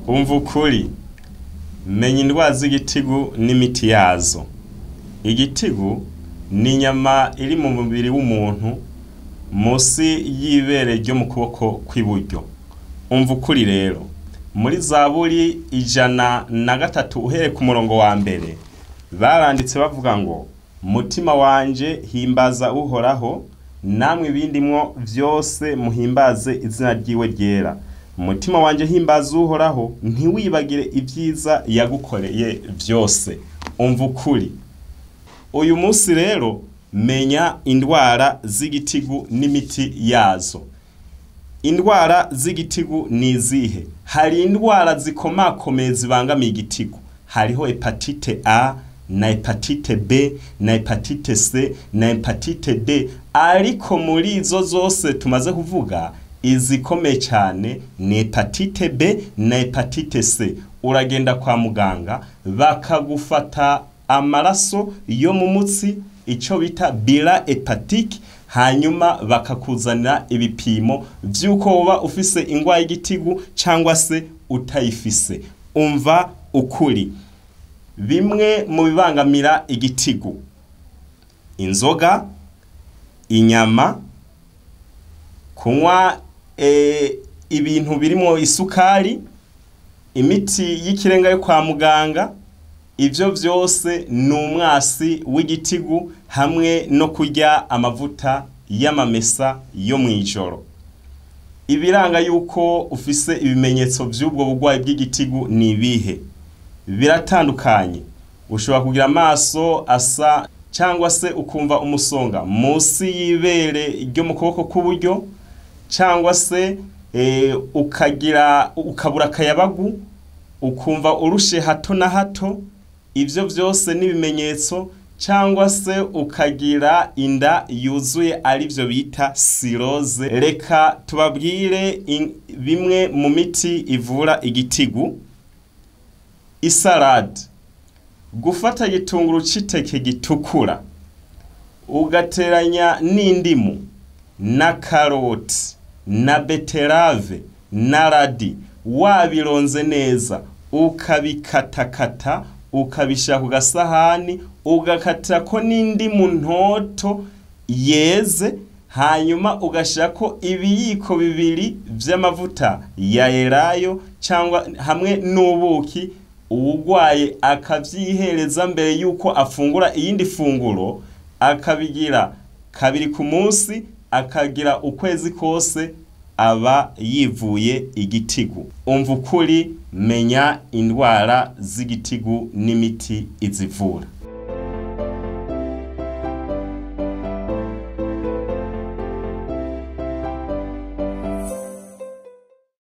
Umva ukuri, menya indwara z'igitigu n'imiti yazo. Igitigu ni inyama iri mu mubiri w'umuntu musi y'ibere ryo mu kuboko kw'iburyo. Umva ukuri rero, muri Zaburi 103 uhereye ku murongo wa mbere, baranditse bavuga ngo: mutima wanje himbaza Uhoraho, namwe ibindimwo vyose muhimbaze izina ryiwe ryera. Mutima wanje himbaza Uhoraho, ntiwibagire ivyiza yagukoreye vyose. Umva ukuri. Uyu munsi rero menya indwara z'igitigu n'imiti yazo. Indwara z'igitigu ni izihe? Hari indwara zikomakomeye zibangamiye igitigu. Hariho hepatite A na hepatite B na hepatite C na hepatite D, ariko muri izo zose tumaze kuvuga izikomeye cyane ni hepatite B na hepatite C. Uragenda kwa muganga bakagufata amaraso yo mu mutsi, ico bita bila hepatike, hanyuma bakakuzanira ibipimo vy'uko woba ufise ingwara y'igitigu cyangwa se utayifise. Umva ukuri. Bimwe mu bibangamira igitigu: inzoga, inyama, kunywa ibintu birimo isukari, imiti y'ikirenga yo kwa muganga, ivyo vyose ni umwasi w'igitigu, hamwe no kurya amavuta y'amamesa yo mw'ijoro. Ibiranga yuko ufise ibimenyetso vy'ubwo burwayi bw'igitigu ni ibihe? Biratandukanye. Ushobora kugira amaso asa, cyangwa se ukumva umusonga munsi y'ibere ryo mu kuboko kw'uburyo, cyangwa se ukagira ukabura akayabagu, ukumva urushe hato na hato. Ivyo vyose n'ibimenyetso, cyangwa se ukagira inda yuzuye, arivyo bita siroze. Reka tubabwire bimwe mu miti ivura igitigu. Isalade: gufata igitunguru c'iteke gitukura ugateranya n'indimu na karoti na beterave na radi, wabironze neza, ukabikatakata ukabishira ku gasahani, ugakatako n'indimu ntoto yeze, hanyuma ugashirako ibiyiko bibiri vy'amavuta ya elayo cyangwa hamwe n'ubuki, uwugwaye akavyihereza mbere yuko afungura iyindi funguro, akabigira kabiri ku munsi, akagira ukwezi kose, aba yivuye igitigu. Umva ukuri, menya indwara z'igitigu n'imiti izivura.